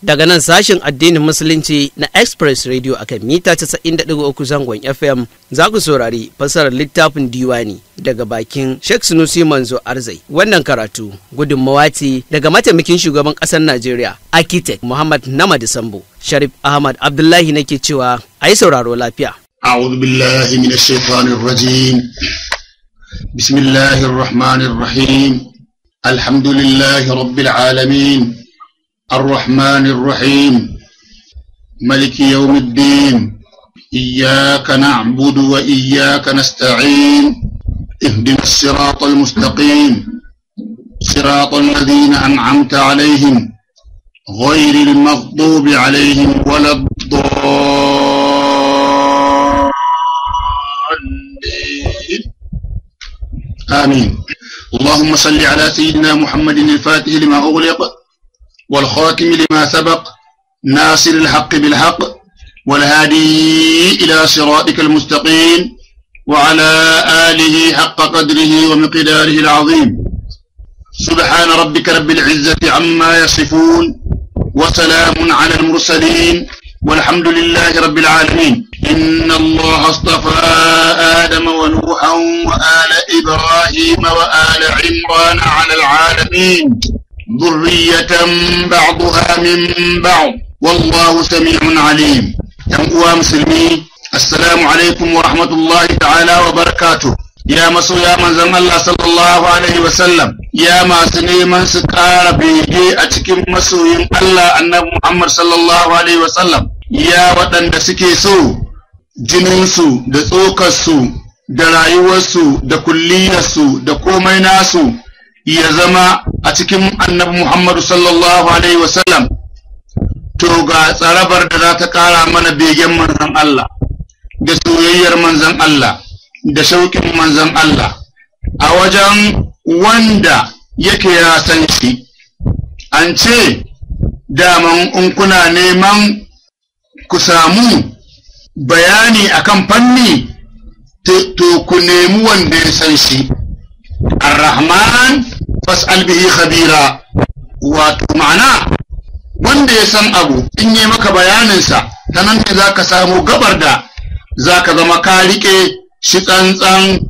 Daga nan sashen addinin Musulunci na Express Radio akan mita 90.3 zangon FM za ku saurari fasarar littafin Diwani daga bakin Sheikh Sunusi Manzo Arzai. Wannan karatu gudunmawa ce daga mataimakin shugaban ƙasar Najeriya, Architect Muhammad Namadi Sambo. Sharif Ahmad Abdullahi nake cewa a yi sauraro lafiya. أعوذ بالله من الشيطان الرجيم. بسم الله الرحمن الرحيم. الحمد لله رب العالمين، الرحمن الرحيم، ملك يوم الدين، إياك نعبد وإياك نستعين، اهدنا الصراط المستقيم، صراط الذين أنعمت عليهم غير المغضوب عليهم ولا الضالين، آمين. اللهم صل على سيدنا محمد الفاتح لما أغلق، والخاتم لما سبق، ناصر الحق بالحق، والهادي إلى صراطك المستقيم، وعلى آله حق قدره ومقداره العظيم. سبحان ربك رب العزة عما يصفون، وسلام على المرسلين، والحمد لله رب العالمين. إن الله اصطفى آدم ونوحا وآل إبراهيم وآل عمران على العالمين، ذرية بعضها من بعض، والله سميع عليم. يا مسلمين، السلام عليكم ورحمة الله تعالى وبركاته. Ya masoya manzon Allah sallallahu alaihi wasallam, ya masu neman su ƙara bege a cikin masoyin Allah annabi Muhammad sallallahu alaihi wasallam, ya waɗanda suke so jininsu da tsokarsu da rayuwarsu da kulliyarsu da komai nasu ya zama a cikin annabi Muhammad sallallahu alaihi wasallam, to ga tsarabar da za ta ƙara mana begen manzon Allah da soyayyar manzon Allah da shauƙin manzon Allah a wajen wanda yake ya san shi. An ce daman in kuna neman ku samu bayani akan fanni, to ku nemi wanda ya san shi. Ar-Rahman fas'al bihi khabira, wato ma'ana wanda ya san abu in yi maka bayaninsa, ta nan ne za ka samu gabar da za ka zama ka riƙe shi tsantsan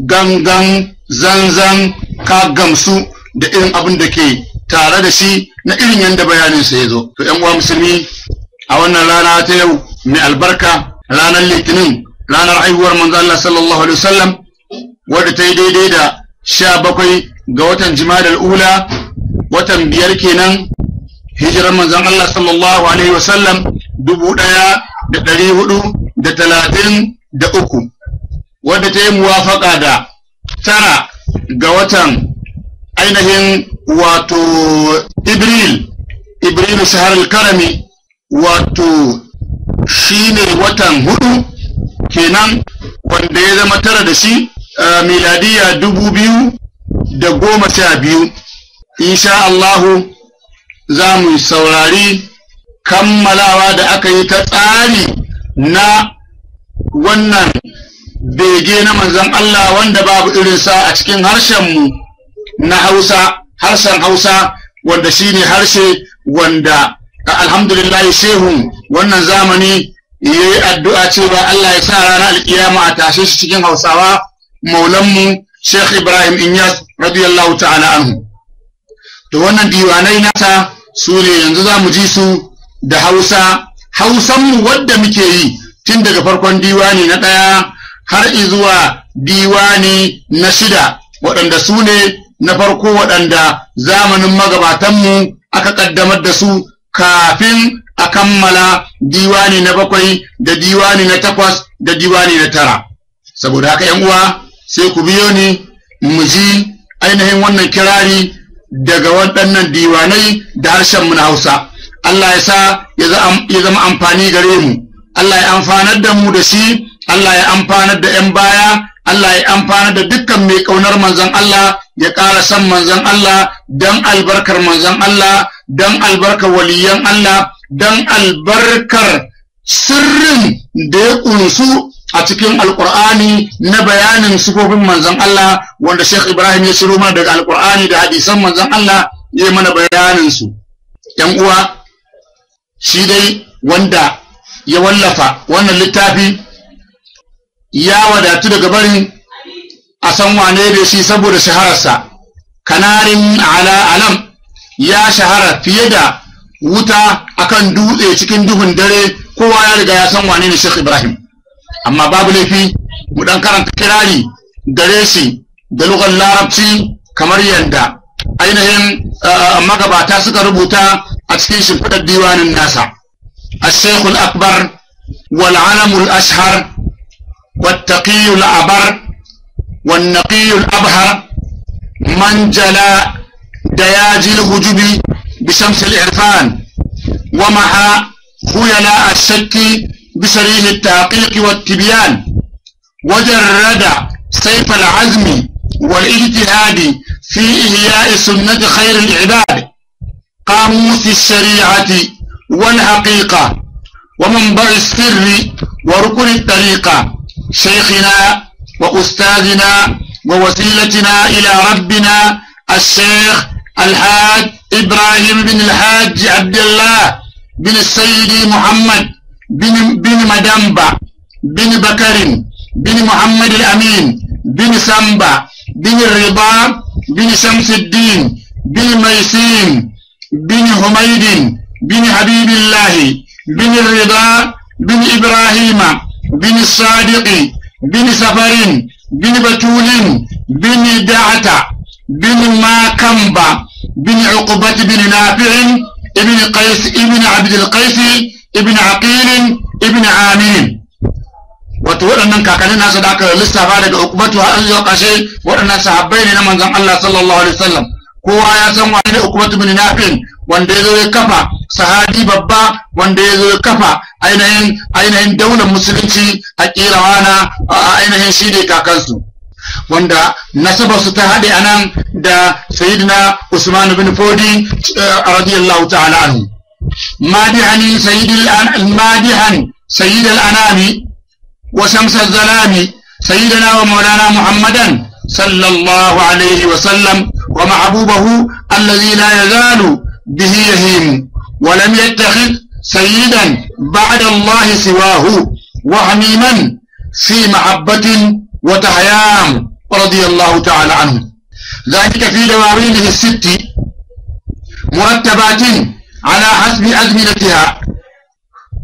gangan zanzan, ka gamsu da irin abin da ke tare da shi na irin yadda bayaninsa ya zo. To ‘yan uwa musulmi, a wannan rana ta yau mai albarka, ranar Litinin, ranar haihuwar manzo Allah sallallahu alaihi wasallam, wadda ta yi daidai da 17 ga watan Jimadal Ula, watan 5 kenan, hijirar manzon Allah sallallahu alaihi wasallam 1433, wadda ta yi muwafaka da 9 ga watan ainihin wato Ibril shahar karami, wato shine watan 4 kenan, wanda ya zama 9 da shi miladiya 2012. Insha Allahu za mu saurari kammalawa da aka yi ta tsari na wannan bege na manzon Allah wanda babu irinsa a cikin harshenmu na Hausa, harshen Hausa, wanda shine harshe wanda alhamdulillah shehun wannan zamani yayi addu'a cewa Allah ya sa ranar alkiyama a tashe shi cikin Hausawa, maulanmu Sheikh Ibrahim Inyas radiyallahu ta'ala anhu. To wannan diwanai nasa su ne yanzu za mu ji su da Hausa, Hausanmu wadda muke yi tun daga farkon diwani na 1 har izuwa diwani na 6, waɗanda su ne na farko waɗanda zamanin magabatanmu aka ƙaddamar da su kafin a kammala diwani na 7 da diwani na 8 da diwani na 9. Saboda haka ‘yan uwa, sai ku biyo ni mu ji ainihin wannan kirari daga waɗannan diwanai da harshenmu na Hausa. Allah ya sa ya zama amfani gare mu, Allah ya amfanar da mu da shi, Allah ya amfanar da ‘yan baya, Allah ya amfanar da dukkan mai ƙaunar manzon Allah, ya ƙara son manzon Allah don albarkar manzon Allah, don albarkar waliyan Allah, don albarkar sirrin da ya ƙunsu a cikin Alƙur'ani na bayanin sifofin manzon Allah, wanda Sheikh Ibrahim ya shiro mana daga Alƙur'ani da hadisan manzon Allah ya yi mana bayanin su. ‘Yan uwa, Shi dai wanda ya wallafa wannan littafi ya wadatu daga barin a san wane da shi saboda shahararsa. Kanarin ala alam, ya shahara fiye da wuta akan dutse cikin duhun dare, kowa ya riga ya san wane ne Sheikh Ibrahim. Amma babu laifi mu dan karanta kirari gare shi da lugar Larabci kamar yadda ainihin magabata suka rubuta a cikin shimfiɗar diwanin nasa. الشيخ الأكبر والعلم الأشهر والتقي الأبر والنقي الأبهر، من جلا دياجي الهجب بشمس الإعرفان، ومحى خيلاء الشك بشريه التحقيق والتبيان، وجرد سيف العزم والاجتهاد في إحياء سنة خير العباد، قاموس الشريعة والحقيقة ومنبع السر وركن الطريقة، شيخنا وأستاذنا ووسيلتنا إلى ربنا الشيخ الحاج إبراهيم بن الحاج عبد الله بن السيد محمد بن مدنبا بن بكر بن محمد الأمين بن سنبا بن الرضا بن شمس الدين بن ميسين بن حميد بن حبيب الله بن الرضا بن إبراهيم بن الصادق بن سفر بن بتول بن دعتة بن ماكمبا بن عقبة بن نافع ابن قيس ابن عبد القيس ابن عقيل ابن عامين. Wato waɗannan kakannin nasu da aka lissafa daga Uqbatu har zuwa ƙarshe, waɗannan sahabbai ne na manzon Allah sallallahu alaihi wasallam. Kowa ya san wani ne Uqbatu bin Nafi, wanda ya zo ya kafa sahabi babba, wanda ya zo ya kafa ainihin daular musulunci a Kirawana, a ainihin shi ne kakansu, wanda nasabarsu ta haɗe anan da Sayyidina Usman bin Fodi radiyallahu ta'ala anhu. Madihan sayyid al-anami وشمس الظلام سيدنا ومولانا محمدا صلى الله عليه وسلم، ومحبوبه الذي لا يزال به يهيم، ولم يتخذ سيدا بعد الله سواه، وحميما في محبة وتهيام رضي الله تعالى عنه. ذلك في دواوينه الست مرتبات على حسب أزمنتها،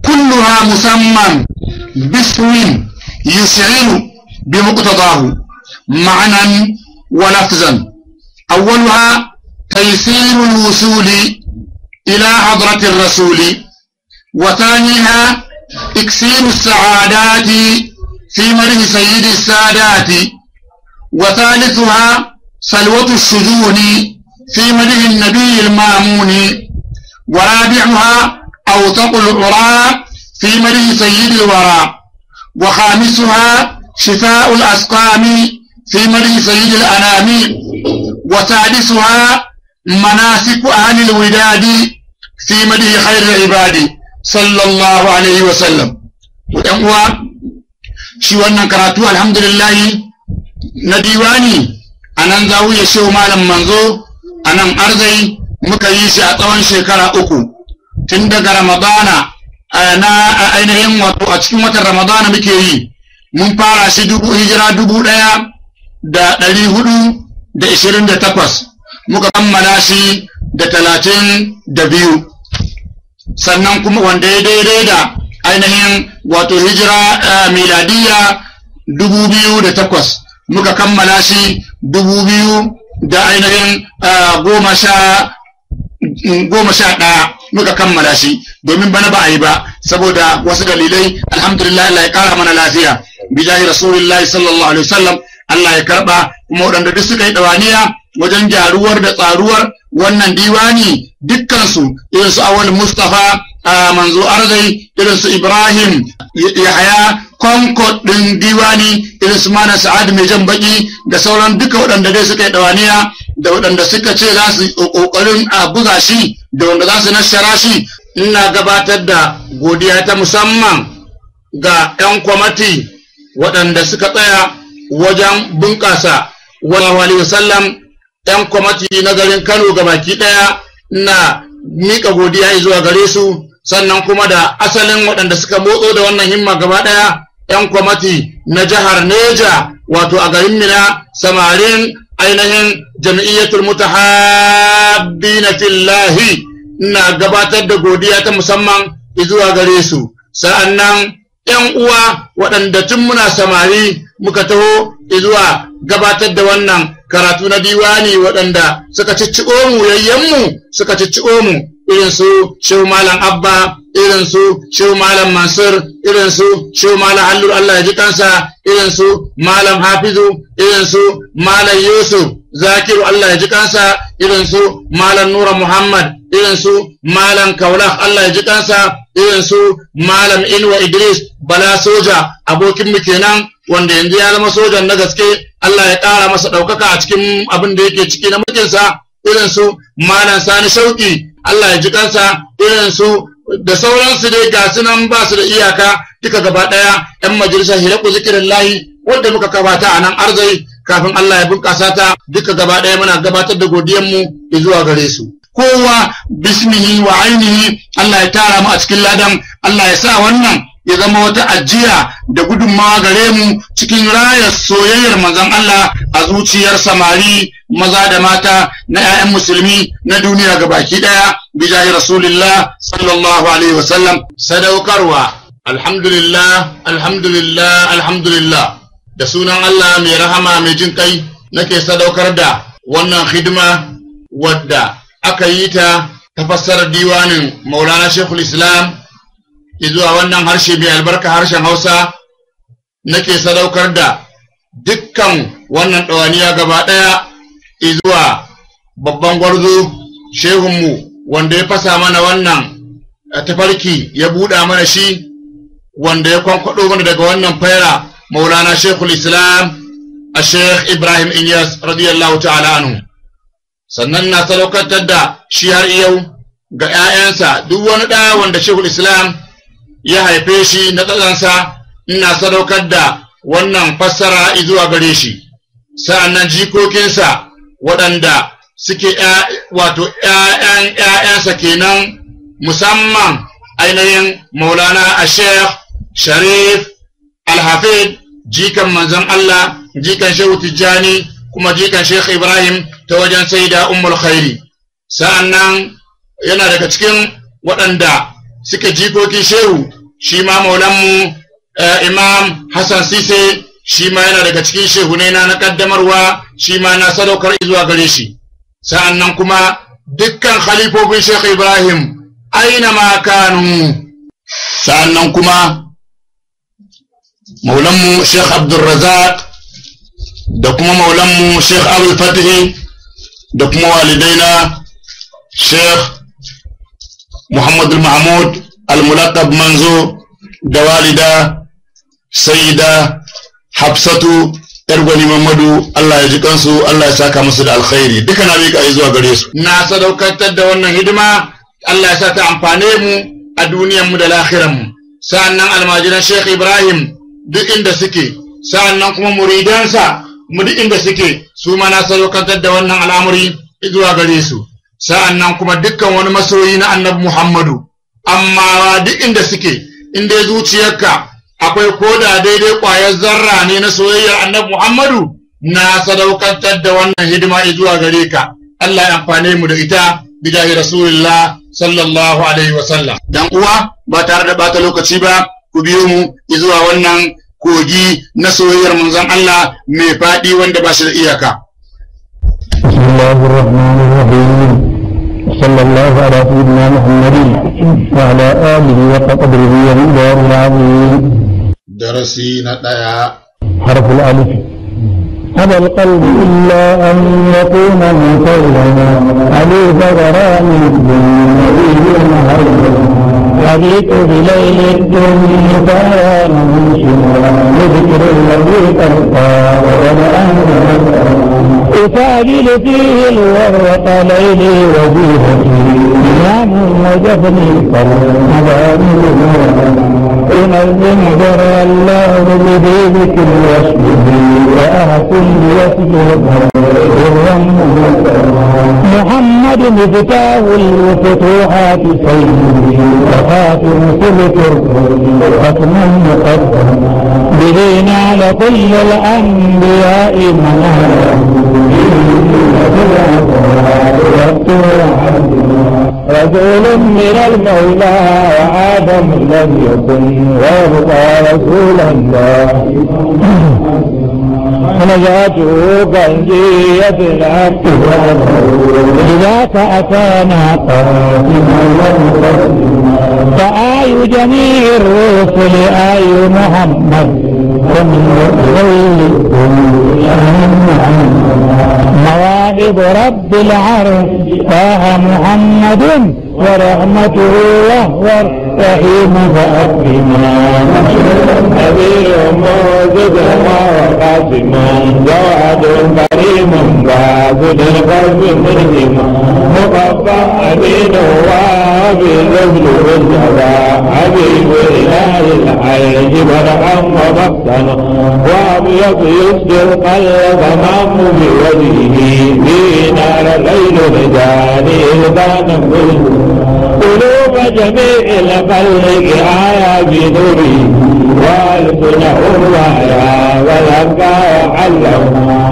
كلها مسمى باسم يشعر بمقتضاه معنى ولفظا. أولها تيسير الوصول إلى حضرة الرسول، وثانيها إكسير السعادات في مره سيد السادات، وثالثها سلوة الشجون في مره النبي المامون، ورابعها أوثق العراء في مره سيد الوراء، وخامسها شفاء الأسقام في مره سيد الأنام، وسادسها مناسك أهل الوداد في مده خير العباد صلى الله عليه وسلم. وɗan shi wannan karatu alhamdulillah na diwani a nan zawiya Shehu Malam Manzo a nan Arzai muka yi shi a tsawon shekara 3, tun daga Ramadana na ainihin wato a cikin watan Ramadana muke yi. Mun fara shi hijira 1428, muka kammala shi da 32, sannan kuma wanda ya daidai da ainihin wato hijira miladiya 2008, muka kammala shi 2000 da ainihin 11 muka kammala shi, domin bana ba a yi ba saboda wasu dalilai. Alhamdulillah, Allah ya kara mana lafiya bijahi Rasulillahi sallallahu alaihi wasallam, Allah ya karba. Kuma waɗanda duk suka yi ɗawaniya wajen gyaruwar da tsaruwar wannan diwani dukkansu, irin su Awal Mustafa Manzo Arzai, irin su Ibrahim Yahaya Konko ɗin diwani, irin su Mana Sa'ad mai jan baki, da sauran duka waɗanda dai suka yi ɗawaniya, da waɗanda suka ce za su ƙoƙarin a buga shi, da wanda za su nashara shi. Ina gabatar da godiya ta musamman ga 'yan kwamati waɗanda suka tsaya wajen bunƙasa wa alaihi wasallam, 'yan kwamati na garin Kano gabaki ɗaya, ina miƙa godiya zuwa gare su. Sannan kuma da asalin waɗanda suka motso da wannan himma gaba ɗaya, 'yan kwamati na jihar Neja, wato a garin Mina, samarin ainihin jam'iyyatul mutahabbina fillahi, ina gabatar da godiya ta musamman zuwa gare su. Sa'annan 'yan uwa waɗanda tun muna samari muka taho zuwa gabatar da wannan karatu na diwani, waɗanda suka cicciɓo mu, yayyenmu suka cicciɓo mu, irin su Shehu Malam Abba, irin su Shehu Malam Mansur, irin su Shehu Malam Hallur, Allah ya ji kansa, irin su Malam Hafizu, irin su Malam Yusuf Zakiru, Allah ya ji kansa, irin su Malam Nura Muhammad, irin su Malam Kaulah, Allah ya ji kansa, irin su Malam Inuwa Idris Bala Soja, abokin mu kenan wanda yanzu ya zama sojan na gaske, Allah ya ƙara masa ɗaukaka a cikin abin da yake ciki na mulkinsa, irin su Malam Sani Shauki, Allah ya ji kansa, irin su da sauransu dai ga su nan ba su da iyaka duka gaba ɗaya. 'Yan majalisar Hilaku Zikirin Lahi wanda muka kafa ta a nan Arzai kafin Allah ya bunƙasa ta, duka gaba ɗaya muna gabatar da godiyanmu zuwa gare su. Kowa bismihi wa ainihi, Allah ya tara mu a cikin ladan, Allah ya sa wannan ya zama wata ajiya da gudunmawa gare mu cikin raya soyayyar manzon Allah a zuciyar samari maza da mata na 'ya'yan musulmi na duniya gabaki daya, bijahi Rasulillah sallallahu alaihi wasallam. Sadaukarwa. Alhamdulillah, alhamdulillah, alhamdulillah. Da sunan Allah mai rahama mai jin kai nake sadaukar da wannan hidima wadda aka yi ta ta fassarar diwanin Maulana Sheikhul Islam zuwa wannan harshe mai albarka, harshen Hausa. Nake sadaukar da dukkan wannan ɗawaniya gaba ɗaya zuwa babban gwarzo shehunmu wanda ya fasa mana wannan tafarki, ya buɗa mana shi, wanda ya kwankwaɗo mana daga wannan faira, Maulana Sheikhul Islam a Sheikh Ibrahim Inyas radiyallahu ta'ala anhu. Sannan na sadaukantar da shi har yau ga 'ya'yansa, duk wani ɗa wanda Sheikhul Islam ya haife shi na tsatsansa, ina sadaukar da wannan fassara zuwa gare shi. Sa'annan jikokinsa waɗanda suke wato ‘ya'yan ‘ya'yansa kenan, musamman ainihin Maulana a Sheikh Sharif Alhafid, jikan manzon Allah, jikan Shehu Tijjani, kuma jikan Sheikh Ibrahim ta wajen Saida Ummul Khairi. Sa'annan yana daga cikin waɗanda suke jikokin shehu shi ma maulanmu Imam Hassan Sise, shi ma yana daga cikin shehunai na kaddamarwa, shi ma na sadaukar zuwa gare shi. Sa'annan kuma dukkan khalifofin Sheikh Ibrahim aina ma kanu. Sa'annan kuma maulanmu Sheikh Abdulrazak da kuma maulanmu Sheikh Abdul Fatihi da kuma walidaina Sheikh Muhammad Mahmud Al-Mulaqab Manzo da walida Sayyida Hafsatu yar gwani Mamadu, Allah ya ji kansu, Allah ya saka musu da alkhairi, duka na miƙa zuwa gare su. Na sadaukantar da wannan hidima, Allah ya sa ta amfane mu a duniyar mu da lahiran mu. Sa'annan almajiran Sheikh Ibrahim duk inda suke, sa'annan kuma muridansa mu duk inda suke, su ma na sadaukantar da wannan al'amari zuwa gare su. Sa'annan kuma dukkan wani masoyi na Annabi Muhammadu, amma duk inda suke, inda zuciyarka akwai koda daidai ƙwayar zarra ne na soyayyar Annabi Muhammadu, na sadaukantar da wannan hidima zuwa gare ka. Allah ya amfane mu da ita bijahi Rasulullah sallallahu alaihi wa sallam. Dan uwa, ba tare da bata lokaci ba, ku biyo mu zuwa wannan kogi na soyayyar manzon Allah mai faɗi wanda ba shi da iyaka. Bismillahir Rahmanir Rahim. صلى الله على سيدنا محمد وعلى آله وقدره ومقداره العظيم. درسي نتايا. حرف الألف. أبى القلب إلا أن يكون مسلما أليف غرام حديث بليل الدنيا فأنا منشدا لذكر الذي ترقى وأنا أفاجل فيه الورق ليلي وجيهتي من نيام وجفني فالمظالم أنظم ذرى الله بذلك وصفه وأهكم بوصفه. محمد مفتاح الفتوحات سيده وخاتم سلك ختم مقدم به نال كل الأنبياء منالا. رسول من المولى وآدم لم يكن ويبقى رسولا الله ونجاته كنجية العبد إذا أتانا قاسما فآي جميع الرسل آي محمد ومن مواهب رب العرش طه محمد ورحمته وهو الرحيم فأكرما. نذير موجد وقاسم جواد كريم باسل القلب ملهم مقفى أمين وابي الرجل والجبا حبيب إله العرش برحم وبطن وأبيض يسر القلب مام بوجهه في نار الليل رجال إذا قلوب جميع الخلق آية بنوره والسنه وعيا والأبقى وعلم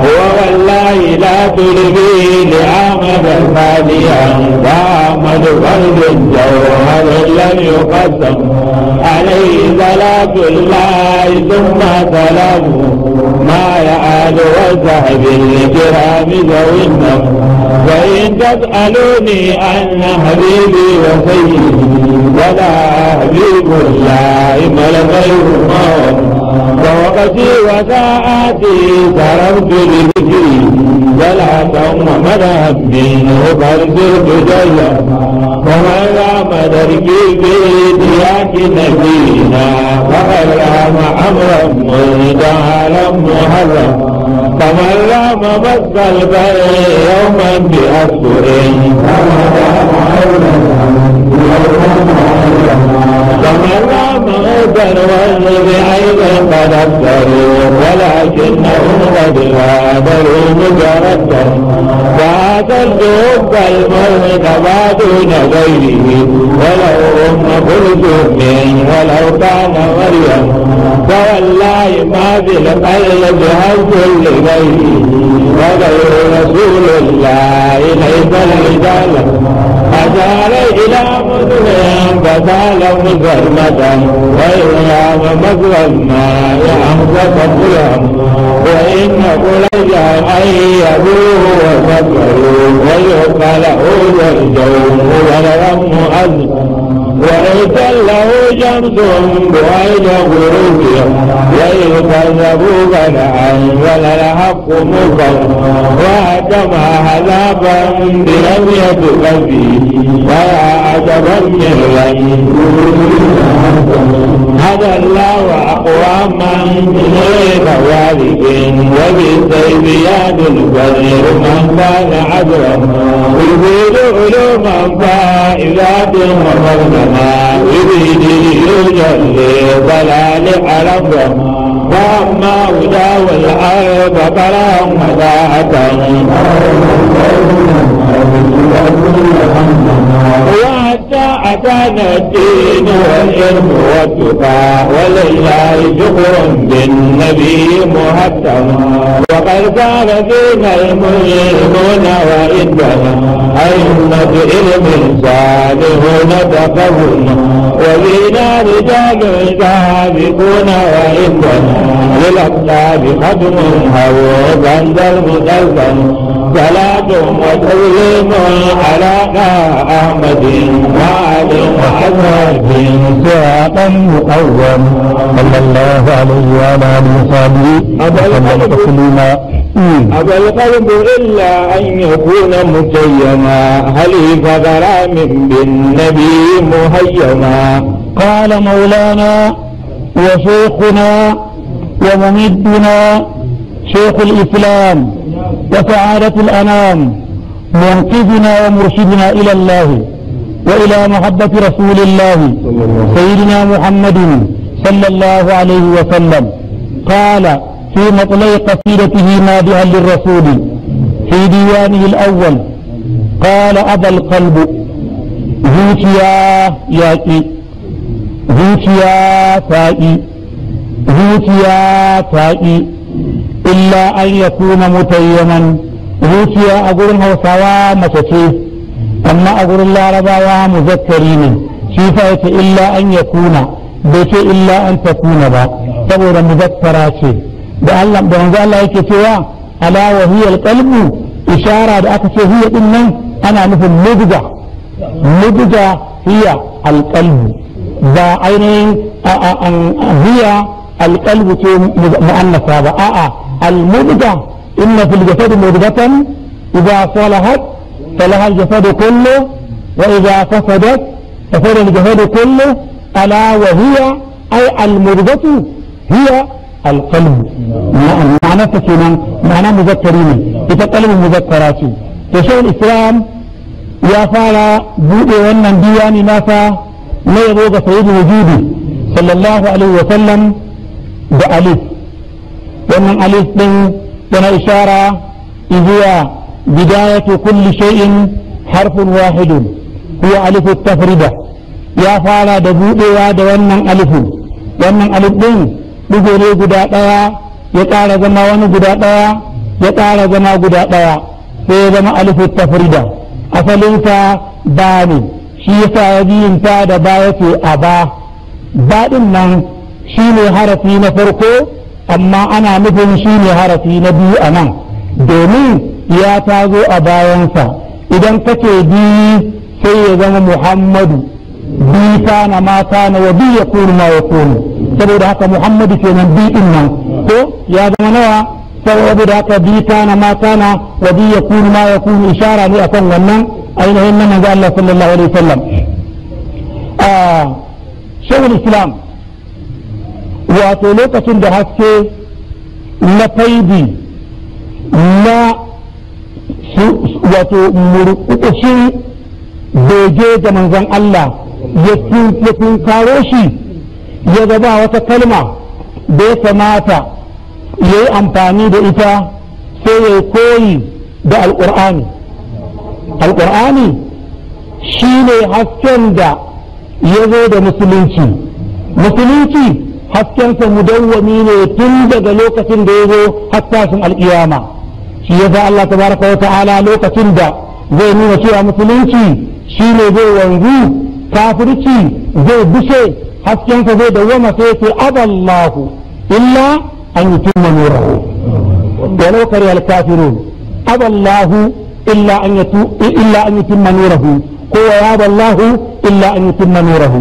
ووالله لا تلبي لأحمد فاديا وأحمد فرد جوهر لم يقسم عليه صلاة الله ثم سلامه ما يعاد وصحب الكرام ذوي النم. وإن تسألوني عن حبيبي وسيدي ولا حبيب الله ما الغير ووقتي وساعاتي سررت لذكري ولا ثم مذهب منه فارسلت جلا ومن رام دركي في اتياك نبينا فقد رام امرا مزدهرا محرم فمن رام بس البر يوما بأسر فمن رام غدا والذي أيضا قد أكثروا ولكنهم قد غادروا متردد فأتلت الملك دون غيره ولو أم كلثوم ولو كان مريم فوالله ما في القلب هز لغيره وغير رسول الله ليس الرجال أشار إلى مسلم فسال مسلمة وإلى مسلم ما يأمسك الظلم وإن قريشا أن يبوه وفكروا ويقال الجوم والغم أزم وليس له شمس بعيد غروبها وإن كذبوا فلعن ولا الحق مكر وأتم عذابا بلم قلبي ويا عجبا من رأي هدى الله أقواما غير والد وبالسيف يد البدر من كان عذرا يريد علوما فائزات ومغنما يريد ليجلي ضلال عرفا فأما هدى والأرض فلا مداعة وحتى أتانا الدين والعلم والتقى ولله شكر بالنبي مهتم وقد كان فينا المسلمون وإننا أئمة علم صالحون تقون وفينا رجال سابقون وإننا للأصحاب ختم هو عند المسلم صلاة وتسليم على أحمد وعلى وأصحابه صراطا مقوم صلى الله عليه وعلى آله وصحبه وسلم تسليما. أبى القلب إلا أن يكون متيما خليفة غرام بالنبي مهيما. قال مولانا وشيخنا وممدنا شيخ الإسلام وسعادة الأنام منقذنا ومرشدنا إلى الله وإلى محبة رسول الله سيدنا محمد صلى الله عليه وسلم. قال في مطلع قصيدته مادحا للرسول في ديوانه الأول قال أبى القلب zuciya yaƙi, zuciya taƙi, zuciya taƙi, illa an yakuna mutayyaman. Zuciya a gurin Hausawa mace ce, amma a gurin Larabawa muzakkari ne. Shi fa yace illa an yakuna, bai ce illa an takuna ba, saboda muzakkara ce. Da Allah da manzo Allah yake cewa ala wa hiya alqalbu, ishara da aka ce hiya din nan ana nufin mudga. Mudga hiya alqalbu, ba ainihin hiya alqalbu ce mu'annasa ba, a'a almudga. Inna fil jasadi mudghatan idza salahat salaha al-jasadu kullu wa idza fasadat fasada al-jasadu kullu, ala wa hiya ay al-mudghatu hiya القلب. معنى kenan ma'ana muzakkari ne, ita qalbin muzakkara ce. To shaykhul Islam ya fara bude wannan diwani nasa na yabo ga sayyidul wujudi sallallahu alaihi wa sallam da alif. Wannan alif din tana ishara zuwa bidayatu kulli shay'in harfun wahidun huwa alif tafrida. Ya fara da budewa da wannan alifin. Wannan alif din ɗigo ne guda ɗaya, ya ƙara zama wani guda ɗaya, ya ƙara zama guda ɗaya, sai ya zama alifu tafrida. Asalinsa ba ne, shi yasa ya biyinta da ba, ya ce a ba. Ba ɗin nan shi ne harafi na farko, amma ana nufin shi ne harafi na biyu a nan, domin ya tazo a bayansa. Idan ka ce bi, sai ya zama Muhammadu, bi kana ma kana wa bi yakunu ma yakunu. Saboda haka Muhammadu kenan bi din nan ko ya zama nawa? Saboda haka bi kana ma kana wa bi yakunu ma yakunu ishara ne akan wannan ainihin nan manzo Allah sallallahu alaihi wasallam. Shaykhul Islam wato lokacin da haske na faidi na wato murƙushin bege ga manzon Allah ya tunkaro shi, ya gaba wata kalma da ya kamata ya yi amfani da ita, sai ya koyi da Alƙur'ani. Alƙur'ani shi ne hasken da ya zo da musulunci. Musulunci haskensa mudawwami ne tun daga lokacin da ya zo har tashin alƙiyama. Shi yasa Allah tabaraka wa ta'ala lokacin da zai nuna cewa musulunci shi ne zai wanzu, kafirci zai bushe, haskensa zai dawwama, sai ce aballahu illa an yutimma nurahu walau kariha al-kafirun. Aballahu illa an yatu illa an yutimma nurahu, ko ya aballahu illa an yutimma nurahu.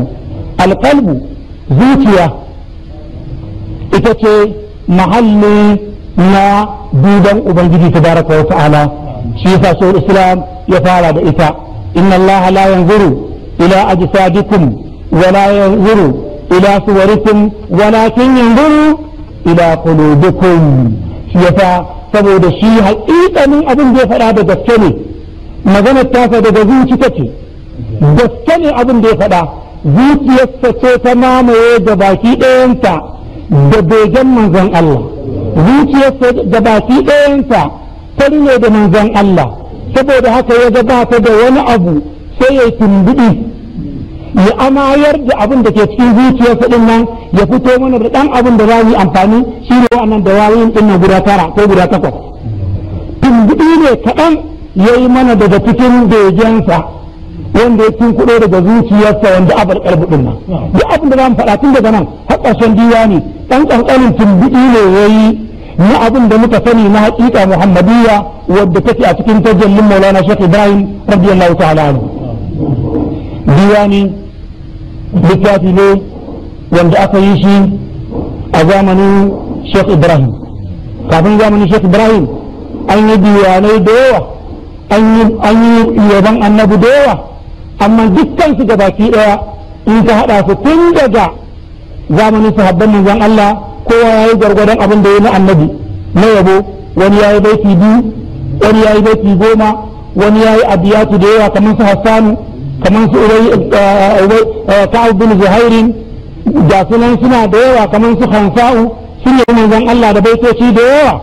Alqalbu zuciya ita ce mahalli na duban Ubangiji tabaraka wa ta'ala. Shi yasa shaykhul Islam ya fara da ita. Inna Allaha la yanzuru ila ajsadikum wa la yanzuru ila suwarikum walakin yanzuru ila qulubikum. Shi yasa saboda shi haƙiƙanin abin da ya faɗa da gaske ne, maganar tasa daga zuci take, gaske ne abin da ya faɗa. Zuciyarsa ce ta mamaye da baki ɗayanta da begen manzon Allah. Zuciyarsa da baki ɗayanta fari ne da manzon Allah. Saboda haka ya gabata da wani abu sai ya tumbuɗi ya amayar da abin da ke cikin zuciyarsa din nan, ya fito mana da ɗan abin da za mu yi amfani. Shi ne wa'annan da wayoyin ɗin nan guda 9 ko guda 8. Tumbuɗi ne kaɗan ya yi mana daga cikin begensa wanda ya tunkuɗo daga zuciyarsa, wanda abar ƙarfi ɗin nan. Duk abin da za mu faɗa tun daga nan har ƙarshen diwani ɗan ƙanƙanin tumbuɗi ne ya yi na abin da muka sani na haƙiƙa Muhammadiyya wadda take a cikin tajallin Maulana Sheikh Ibrahim radiyallahu ta'ala anhu. Diwani littafi ne wanda aka yi shi a zamanin Sheikh Ibrahim. Kafin zamanin Sheikh Ibrahim an yi diwanai da yawa, an yi yaban annabi da yawa, amma dukkan su gabaki ɗaya in ka haɗa su tun daga zamanin sahabban manzon Allah, kowa ya yi gwargwadon abin da ya na annabi na yabo. Wani ya yi baiti 2, wani ya yi baiti 10, wani ya yi abiyatu da yawa kamar su Hassanu, kamar su Ka'ab bin Zuhairin, ga sunan suna da yawa, kamar su Hansa'u, sun yi manzon Allah da baitoci da yawa.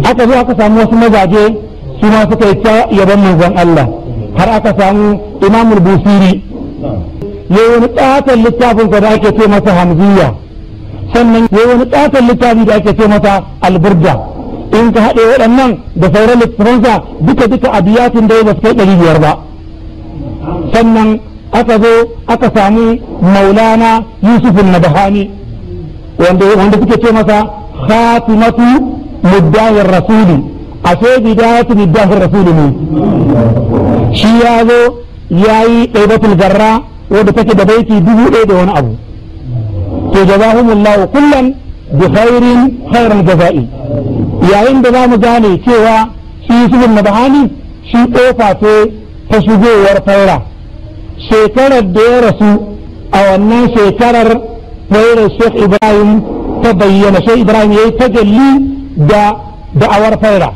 Aka zo aka samu wasu mazaje su ma suka yi ta yaban manzon Allah, har aka samu Imamul Busiri ya yi wani ƙaton littafin da ake ce masa Hamziya, sannan ya yi wani ƙaton littafi da ake ce masa Alburda. In ka haɗe waɗannan da sauran littafansa duka duka abiyatin da ba su kai 500 ba. Sannan aka zo aka samu Maulana Yusuf Nabahani, wanda suke ce masa Khatimatu Muddahir Rasuli, ashe bidayatu Muddahir Rasuli ne. Shi ya zo ya yi ɗaibatul garra wadda take da baiti 1000 da wani abu. To jazahumullahu kullan bi khairin khairal jaza'i. Yayin da za mu gane cewa shi Yusuf Nabahani shi kofa ce ta shigowar faira. Shekarar da ya rasu, a wannan shekarar fairar Sheikh Ibrahim ta bayyana. Sheikh Ibrahim ya yi tajalli da da'awar faira.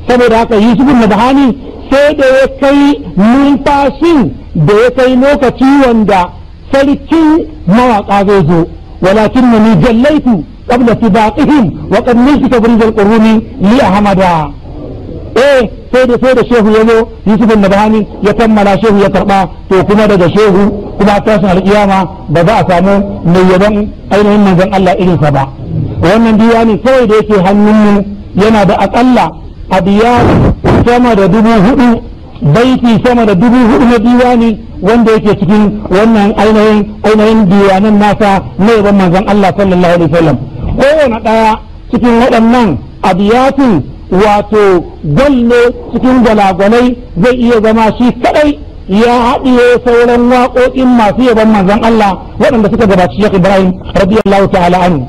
Saboda haka Yusuf Nabahani sai da ya kai numfashin da ya kai lokaci wanda sarkin mawaƙa zai zo, walakin na ni jallaitu qabla sibaqihim wa qad niltu tabrij al-quruni li ahmada. Sai da shehu ya zo, Yusuf Nabahani ya kammala, shehu ya karba. To kuma daga shehu kuma tashin alkiyama ba za a samu mai yaban ainihin manzon Allah irinsa ba. Wannan diwani kawai da yake hannunmu yana da akalla abiyar sama da 4000, baiti sama da 4000 na diwani wanda yake cikin wannan ainihin diwanin nasa na yaban manzon Allah sallallahu alaihi wasallam. Kowane ɗaya cikin waɗannan abiyatin wato gwal ne cikin gwalagwalai, zai iya zama shi kadai ya haɗiye sauran waƙoƙin masu yaban manzon Allah waɗanda suka gabaci Sheikh Ibrahim radiyallahu ta'ala anhu.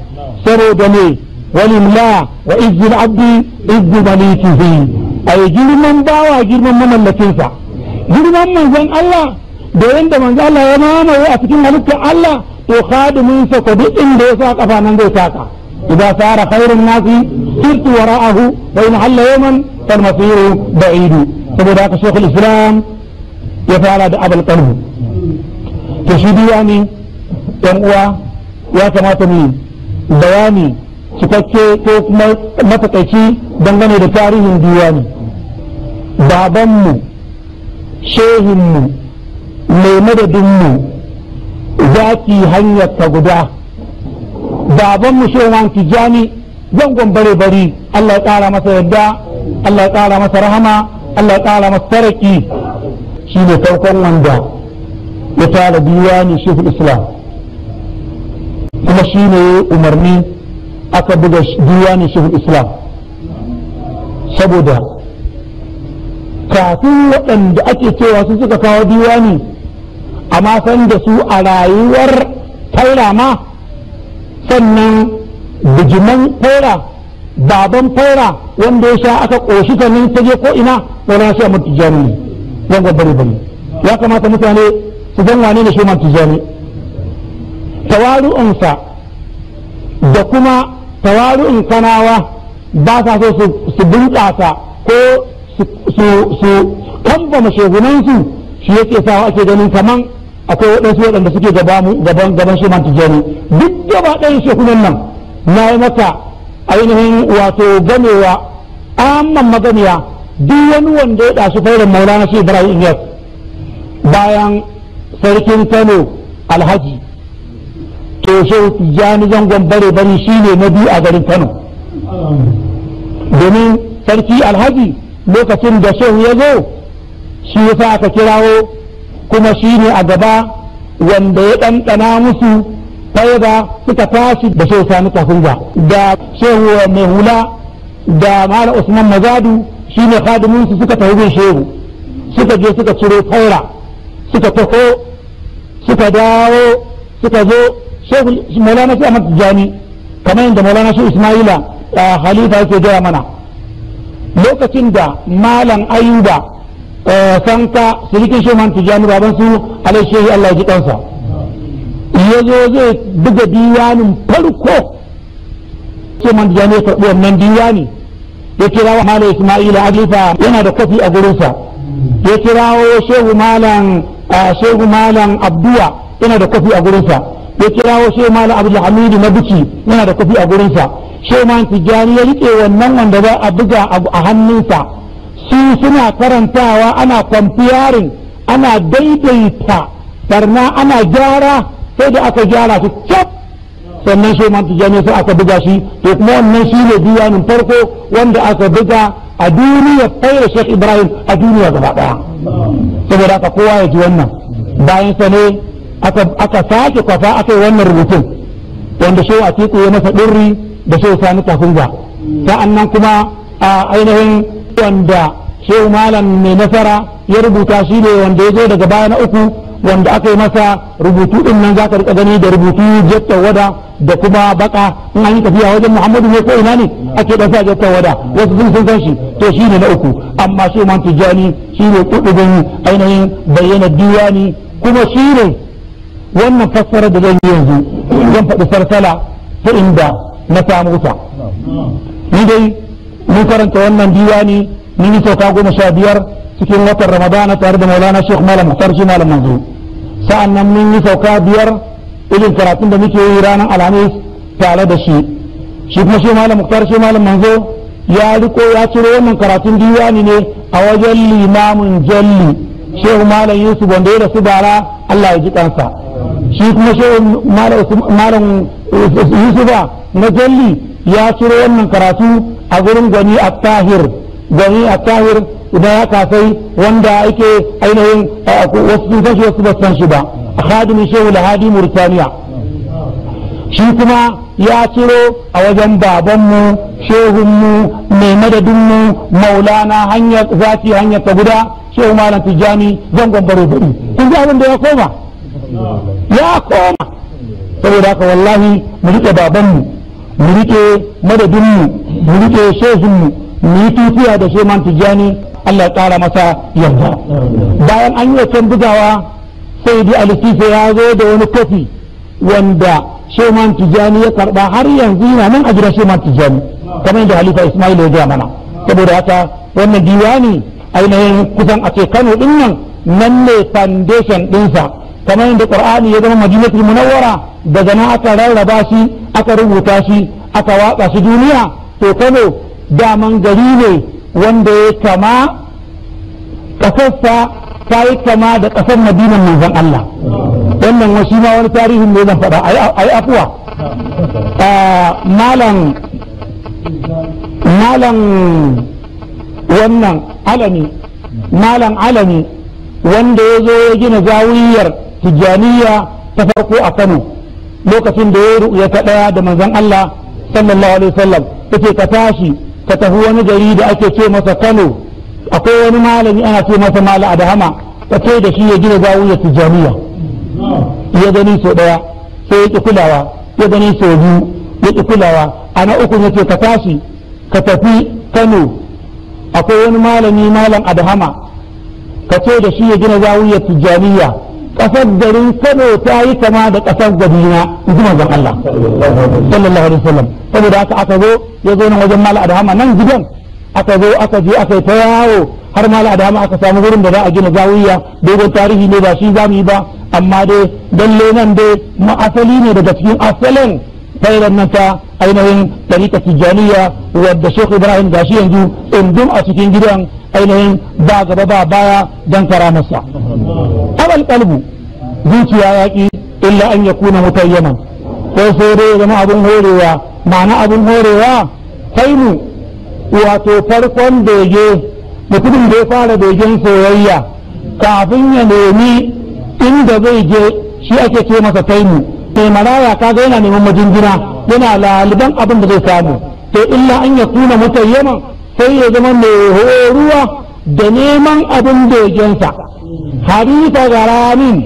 Saboda ne walimla wa izzul abdi izzu malikihi, ay girman bawa girman mamallakinsa, girman manzon Allah da yanda manzon Allah ya mamaye a cikin halittar Allah, to khadimin sa ko duk inda ya sa kafa nan zai taka. Idza sara khairun nasi sirtu wara'ahu wa in halla yawman fal masiru ba'idu. Saboda haka Sheikhul Islam ya fara da abul qalbi. To shi diwani yan uwa ya kamata mu bayani cikakke ko kuma matakaici dangane da tarihin diwani. Babanmu, shehinmu, mai madadinmu, zaki hanyar ta guda, babanmu Shehu Tijjani zangon bare bari, Allah ya ƙara masa yadda, Allah ya ƙara masa rahama, Allah ya ƙara masa taraki. Shi ne farkon wanda ya tara diwani Shehul Islam, kuma shi ne umarni aka buga diwani Shehul Islam. Saboda kafin waɗanda ake cewa su suka kawo diwani, amma san da su a rayuwar faira ma, sannan bijiman faira, baban faira wanda ya sha aka ƙoshi sannan ta je ko ina, wani shi a Tijjani ne zangon bare bari. Ya kamata mutane su san wane ne Shehu Tijjani. Tawaru'unsa da kuma tawaru'un kanawa ba sa so su bunƙasa ko su kambama shehunansu, shi yake sawa ake ganin kaman akwai waɗansu waɗanda suke gaban gaban Shehu Tijjani. Duk gaba ɗayan shehunan nan na yi maka ainihin wato gamewa amman maganiya, duk wani wanda ya ɗashi fairin Maulana Shehu Ibrahim Inyas bayan sarkin Kano Alhaji, to Shehu Tijjani zangon bare bari shine na biyu a garin Kano. Domin sarki Alhaji lokacin da shehu ya zo shi yasa aka kirawo, kuma shi ne a gaba wanda ya ɗanɗana musu faida suka tashi da Shehu Sani Kafunga da Shehu Mai Hula da Malam Usman Mazadu, shi ne khadiminsu, suka tafi bin shehu, suka je suka ciro faira, suka taho suka dawo suka zo Shehu Maulana Shehu Ahmad Tijjani, kamar yadda Maulana Shehu Ismaila Khalifa yake gaya mana lokacin da Malam Ayuba Sanka sirikin Shehu Ahmad Tijjani baban su alai shehi Allah ya ji kansa, ya zo zai buga diwanin farko, Shehu Ahmad Tijjani ya karɓi wannan diwani, ya kira wa Malam Ismaila Khalifa, yana da kofi a gurinsa, Ya kirawo Shehu Malam, Shehu Malam Abduwa, yana da kofi a gurinsa. Ya kirawo Shehu Malam Abdulhamid na Bichi, yana da kofi a gurinsa. Shehu Malam Tijjani ya rike wannan wanda za a buga a hannunsa. Su suna karantawa, ana kwamfiyarin, ana daidaita barna, ana gyara, sai da aka gyara su cap, sannan Shehu Malam Tijjani sai aka buga shi. To kuma wannan shi ne diwanin farko wanda aka buga a duniya faira Sheikh Ibrahim a duniya gaba daya. Saboda haka kowa ya ji wannan. Bayan sa ne aka sake kwafa, aka yi wannan rubutun wanda Shehu Atiku ya masa ɗurri da Shehu Sani Kafunga. Sa'an nan kuma a ainihin wanda Shehu Malam Mai Nasara ya rubuta, shi ne wanda ya zo daga baya na uku, wanda aka yi masa rubutu din nan, zaka rika gani da rubutu jar tawada da kuma baka. In an yi tafiya wajen Muhammadu ne ko ina ne ake dan sa jar tawada, wasu sun san shi. To shi ne na uku. Amma shi Man Tijani shi ne kudubin ainihin bayyana diwani, kuma shi ne wannan fassara da zan yi yanzu. Zan faɗi sarsala ta inda na samu ta. Ni dai mun karanta wannan diwani, mun yi sauka 15 cikin watan Ramadana tare da Maulana Sheikh Malam Muhtar shi Malam Manzo. Sa'an nan mun yi sauka 5 irin karatun da muke yi ranar Alhamis tare da shi. Shi kuma shi Malam Muhtar shi Malam Manzo ya riko, ya ciro wannan karatun diwani ne a wajen limamin Jalli, Shehu Malam Yusuf, wanda ya rasu bara, Allah ya ji kansa. Shi kuma Shehu Malam Yusufa na Jalli ya ciro wannan karatu a gurin Gwani Attahir, Gwani Attahir idan ya kasai, wanda yake ainihin wasu sun san shi, wasu ba san shi ba, khadimin Shehu Lahadi Murtaniya. Shi kuma ya ciro a wajen babanmu, shehunmu, mai madadinmu, Maulana, hanyar zaki, hanyar ta guda, Shehu Malam Tijjani Zangon Baro Bari. Kun ji abin da ya koma, ya koma. Saboda haka wallahi mu rike babanmu, mu rike madadinmu, mu rike shehunmu, mu yi tutiya da Shehu Malam Tijjani, Allah ya ƙara masa yarda. Bayan an yi wancan bugawa, sai di Alisise ya zo da wani kofi wanda Sheman Tijjani ya karba, har yanzu yana nan a gidan Sheman Tijjani, kamar yadda Halifa Ismail ya gaya mana. Saboda haka wannan diwani ainihin kusan a ce Kano din nan, nan ne foundation dinsa, kamar yadda Qur'ani ya zama Madinatul Munawwara, daga nan aka rarraba shi, aka rubuta shi, aka watsa shi duniya. To Kano daman gari ne wanda ya kama kasarsa ta yi kama da kasar Madinan manzon Allah. Wannan wasu ma wani tarihin ne zan faɗa, a yi afuwa. Malam wannan Alami, Malam Alami wanda ya zo ya gina zawiyar Tijjaniya ta farko a Kano, lokacin da ya ru'ya ta ɗaya da manzon Allah sallallahu alaihi wasallam, yace ka tashi ka tafi wani gari da ake ce masa Kano, akwai wani malami ana ce masa Malam Adahama, ka ce da shi ya gina zawiyar Tijjaniya. Ya gani sau ɗaya sai ya ƙi kulawa, ya gani sau biyu ya ƙi kulawa, a na uku ya ce ka tashi ka tafi Kano, akwai wani malami Malam Adahama, ka ce da shi ya gina zawiyar Tijjaniya, ƙasar garin Kano ta yi kama da ƙasar Madina, in ji manzon Allah sallallahu alaihi wasallam. Saboda haka aka zo, ya zo nan wajen Malam Adahama nan gidan, aka zo aka je aka yi ta yawo har Malam Adahama aka samu wurin da za a gina zawiya. Dogon tarihi ne, ba shi za mu yi ba, amma dai dalle nan dai ma asali ne daga cikin asalin fairan nan ta ainihin tarika Tijjaniya, wadda Sheikh Ibrahim gashi yanzu tsundum a cikin gidan, ainihin ba gaba ba baya don karamarsa. Abal kalbu, zuciya yaƙi, illa an ya kuna mutayyaman, ko sai dai zama abin horewa. Ma'ana abin horewa kai mu, wato farkon bege, mutumin da ya fara begen soyayya kafin ya nemi inda zai je, shi ake ce masa taimu. Mai maraya kaga yana neman majingina, yana laliban abin da zai samu. To illa an ya kuna mutayyaman, sai ya zama mai horuwa da neman abin begensa, harita garamin,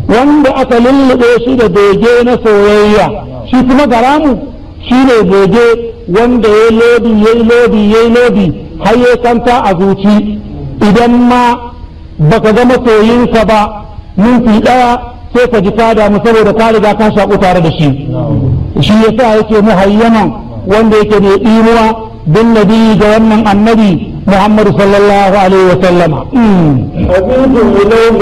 wanda aka lullube shi da bege na soyayya. Shi kuma garamu shi ne bege wanda ya lodi, ya lodi, ya lodi har ya kanta a zuci. Idan ma baka ga masoyinka ba minti ɗaya, sai ka ji ka damu, saboda ka riga ka shaƙu tare da shi. Shi yasa yake muhayyaman, wanda yake mai ɗimuwa, bin nabi, ga wannan annabi Muhammadu sallallahu alaihi wa sallama. أبيت إليه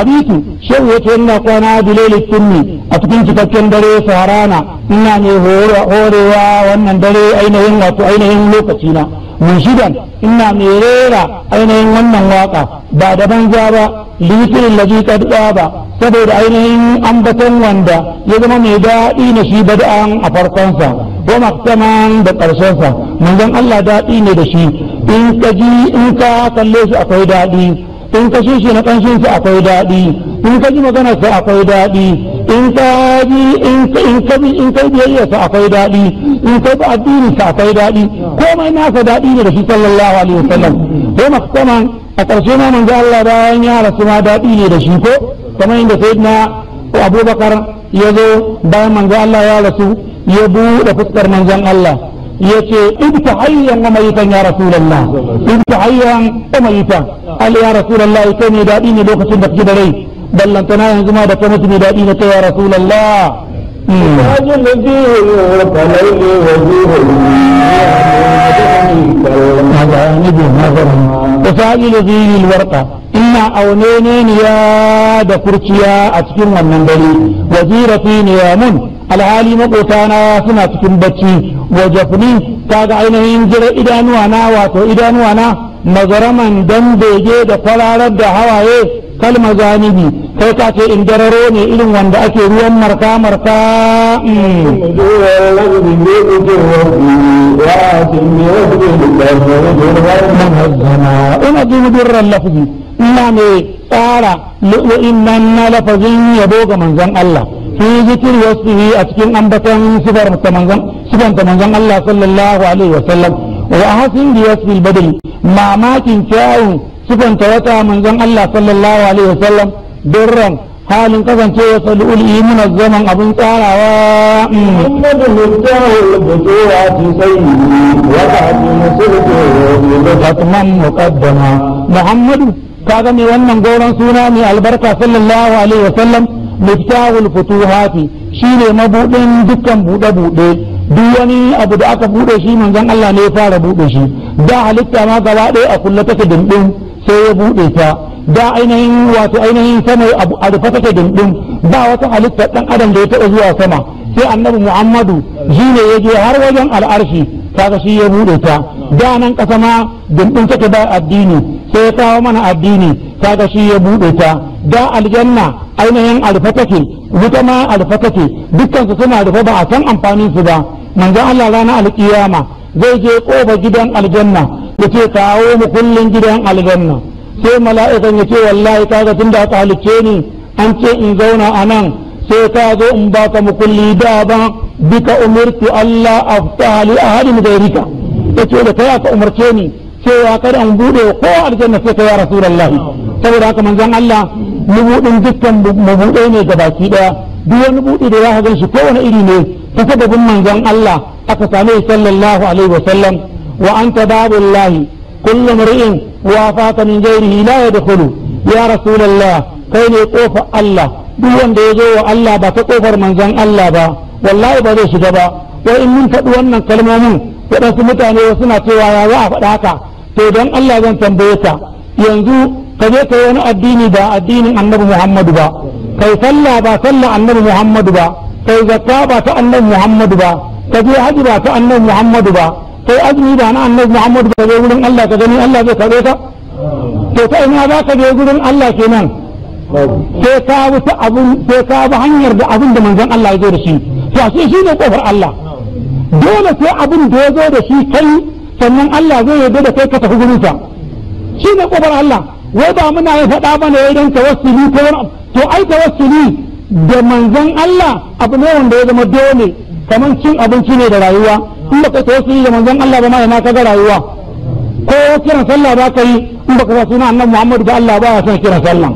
Abitu shehu yace ina kwana bilal sunni a cikin cikakken dare saharana ina ne horewa wannan dare ainihin wato ainihin lokaci na munshidan ina mai rera ainihin wannan waka ba da banza ba likirin laji kad ba saboda ainihin ambaton wanda ya zama mai daɗi na shi bada'an a farkonsa wa maktaman da ƙarshensa. Manzon Allah daɗi ne da shi, in ka ji in ka kalle shi akwai daɗi, in ka shi shi na ƙanshin sa akwai daɗi, in ka ji maganar sa akwai daɗi, in ka ji in ka bi in kai biyayya sa akwai daɗi, in kai bi addinin sa akwai daɗi, komai nasa daɗi ne da shi sallallahu alaihi wasallam. Ko maktaman a ƙarshe ma manzo Allah bayan ya rasu ma daɗi ne da shi, ko kamar inda sayyidina Abubakar ya zo bayan manzo Allah ya rasu ya buɗe fuskar manzon Allah ya ce ibta hayyan wa mayitan ya rasulullah, ibta hayyan wa mayitan, al ya rasulullah kai ne daɗi ne lokacin da kake da rai, ballantana yanzu ma da kai mutu mai daɗi ne kai ya rasulullah. أجل فيه فليل وجوه مجانب نظر وسائل ذي الورقة ina auneneniya da kurciya a cikin wannan dare, wazirati niyamun alhali maƙotana suna cikin bacci, wa jafni kaga ainihin jira idanuwa na wato idanuwa na mazaraman dan bege da kwararar da hawaye kalma zanibi kai ka ce in dararo ne irin wanda ake ruwan marka marka. Ina jin durran lafazi ina mai tsara lu'lu'in nan na lafazin yabo ga manzon Allah fi zikir wasfihi a cikin ambaton sifar ta manzon sifanta manzon Allah sallallahu alaihi wa sallam, wa ahsin bi wasfil badri mamakin kyawun sifanta wata manzon Allah sallallahu alaihi wa sallam durran halin kasancewa salu'ul munazzaman abin tsarawa. محمد مفتاح الفتوحات سيدي وقعت مسلته Hatman muqaddama Muhammadu kaga mai wannan goron suna mai albarka sallallahu alaihi wa sallam miftahul futuhati shine mabudin dukkan bude bude, duk wani abu da aka bude shi manzon Allah ne ya fara bude shi, da halitta ma gaba ɗaya a kulle take dindin sai ya bude ta, da ainihin wato ainihin sama abu a rufe take dindin, ba wata halitta dan adam da ya taɓa zuwa sama sai annabi Muhammadu shine ya je har wajen al'arshi kaga shi ya bude ta, da nan ƙasa ma dindin take ba addini sai ya kawo mana addini kaga shi ya bude ta, da aljanna ainihin alfa take wuta ma alfa take dukkan su suna rufe ba a san amfanin su ba, manzon Allah ranar alkiyama zai je kofa gidan aljanna ya ce kawo mu kullun gidan aljanna, sai mala'ikan ya ce wallahi kaga tun da aka halicce ni an ce in zauna a nan sai ka zo in baka mukulli da ba bika umirtu Allah aftaha li ahadin ghayrika, yace da kai aka umarce ni cewa kada in bude ko aljanna sai ka ya rasulullahi. Saboda haka manzon Allah mubudin dukkan mabuɗe ne ga baki daya, duk wani buɗe da za ka ganshi kowane iri ne ta sababin manzon Allah aka same shi sallallahu alaihi wa sallam. Wa anta babullahi kullu mar'in wafaka min ghairihi la yadkhulu ya rasulullah, kai ne kofar Allah, duk wanda ya zo wa Allah ba ta kofar manzon Allah ba wallahi ba zai shiga ba. Wai in mun faɗi wannan kalmomin waɗansu mutane suna cewa ya za a faɗa haka, to don Allah zan tambaye ka yanzu ka je ka yi wani addini ba addinin annabi Muhammadu ba, kai sallah ba sallah annabi Muhammadu ba, kai zakka ba ta annabi Muhammadu ba, ka je haji ba ta annabi Muhammadu ba, kai azumi ba na annabi Muhammadu ba, je wurin Allah ka gani Allah zai karɓe ka? To ta ina za ka je wurin Allah kenan? Sai ka bi ta abun, sai ka bi hanyar da abin da manzon Allah ya zo da shi, to ashe shi ne kofar Allah, dole sai abin da ya zo da shi kai sannan Allah zai yarda da kai ka tafi gurinsa, shi ne kofar Allah. Wai ba muna yin faɗa ba ne idan tawassuli ko wani abu, to ai tawassuli da manzon Allah abu ne wanda ya zama dole, kamar cin abinci ne da rayuwa, in baka tawassuli da manzon Allah ba ma ina ka ga rayuwa, ko kiran sallah ba ka yi in baka sa suna annabi Muhammadu ba Allah ba ya son kiran sallah,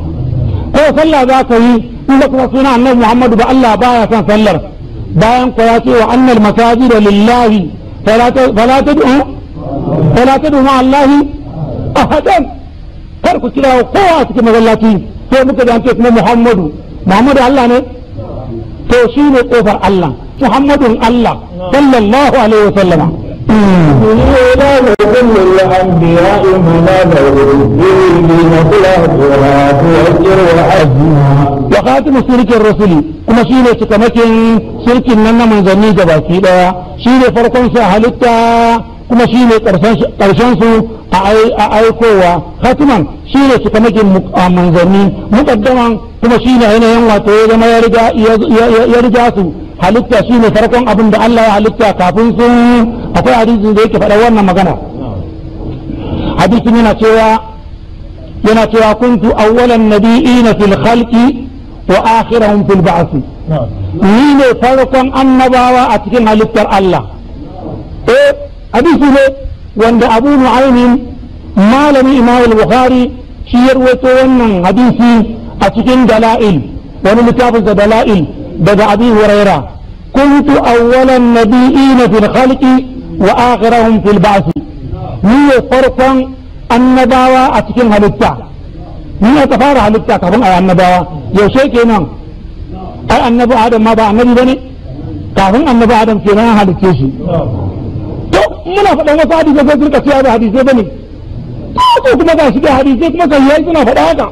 ko sallah za ka yi in baka sa suna annabi Muhammadu ba Allah ba ya son sallar, bayan ko ya ce wa annal masajida lillahi fala tad'u fala tad'u ma Allahi ahadan, kar ku kira kowa a cikin masallaci sai muka ji an ce kuma Muhammadu Muhammadu Allah ne, to shi ne kofar Allah Muhammadun Allah sallallahu alaihi wasallama. إله كل الأنبياء مناله wa khatimu sirkin rasuli kuma shine cikamakin sirkin nan na manzanni gabaki daya, shine farkon sa halitta kuma shine karshen su a aikowa. Khatiman shine cikamakin manzanni, muqaddaman kuma shine ainihin wato ya zama ya riga su halitta, shine farkon abin da Allah ya halitta kafin su. Akwai hadisin da yake faɗa wannan magana. Hadisin yana cewa kuntu awwalan nabiyina fil khalqi wa akhirahum fil ba'th, ni ne farkon annabawa a cikin halittar Allah. Eh, hadisi ne wanda Abu Nu'aymin, malami Imam al-Bukhari, shi ya rawaito wannan hadisi a cikin Dala'il, wani littafin da Dala'il, daga Abi Huraira: kuntu awwalan nabiyina fil khalqi wa akhirahum fil ba'th, ni ne farkon annabawa a cikin halitta, ni aka fara halitta kafin a yi annabawa. Yaushe kenan? Ai annabi Adam ma ba annabi bane, kafin annabi Adam kenan an halicce shi. To muna faɗan wasu hadisai sai suka cewa ba hadisai bane. To kuma ga shi da hadisai kuma sahihai suna faɗa haka,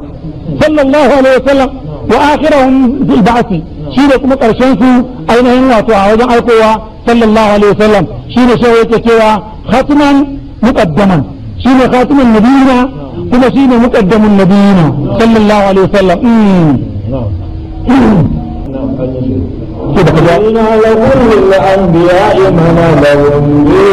sallallahu alaihi wasallam. Wa akhirahum fil ba'thi, shi ne kuma karshen su ainihin wato a wajen aikowa, sallallahu alaihi wasallam. Shi ne shehu yake cewa khatiman muqaddaman, shi ne khatiman nabiyina kuma shi ne muqaddamun nabiyina, sallallahu alaihi wasallam. على كل الأنبياء منالهم به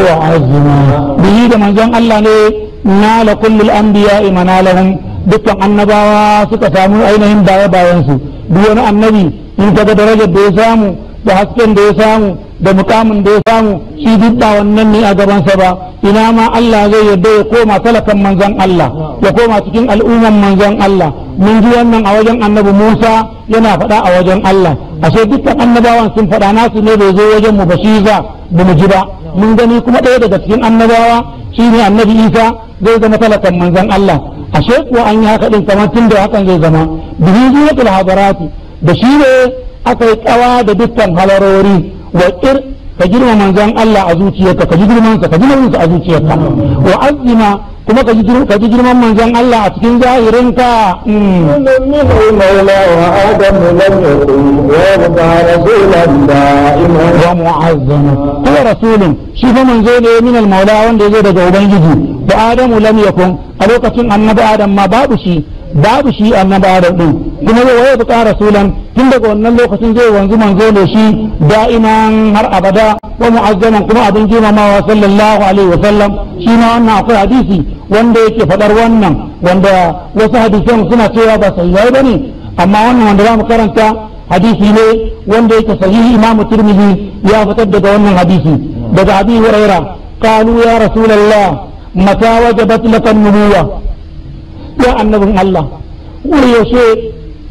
وعزما به da manzon Allah ne nala kullul anbiya'i manalahum, dukkan annabawa suka samu ainihin baya bayan su. Duk wani annabi in kaga darajar da ya samu da hasken da ya samu da mukamin da ya samu, shi duk ba wannan ne a gabansa ba. Ina ma Allah zai yarda ya koma talakan manzon Allah, ya koma cikin al'umman manzon Allah. Mun ji wannan a wajen annabi Musa yana faɗa a wajen Allah. Ashe dukkan annabawan sun faɗa, nasu ne bai zo wajen mu ba, shi za ba mu ji ba. Mun gani kuma ɗaya daga cikin annabawa, shine annabi Isa, zai zama talakan manzon Allah. Ashe kuwa an yi haka din kamar tun da hakan zai zama bihi zinatul hadarati, da shi ne aka yi kawa da dukkan halarori. Wa kir, ka girma manzon Allah a zuciyarka, ka ji girmansa, ka ji nauyinsa a zuciyarka. Wa azima, kuma ka ji girman manzon Allah a cikin zahirinka. منه المولى وآدم لم يكن ويبقى رسولا دائما wa mu'azzama. Huwa rasulun, shi fa manzo ne, min al-maula, wanda yazo daga ubangiji. Wa Adamu lam yakun, a lokacin annabi Adam ma babu shi, babu shi annabi Adam din. Kuma zai waye buƙa rasulan, tun daga wannan lokacin zai wanzu manzo ne shi, da'iman, har abada, wa mu'azzaman, kuma abin girmamawa, sallallahu alaihi wa sallam. Shi ma wannan akwai hadisi wanda yake faɗar wannan, wanda wasu hadisan suna cewa ba sahihai bane, amma wannan wanda za mu karanta hadisi ne wanda yake sahihi. Imamu Tirmidhi ya fitar daga wannan hadisi daga Abi Huraira: qalu ya rasulullah, mata wajabat laka nubuwa? Ya annabin Allah, wuri yaushe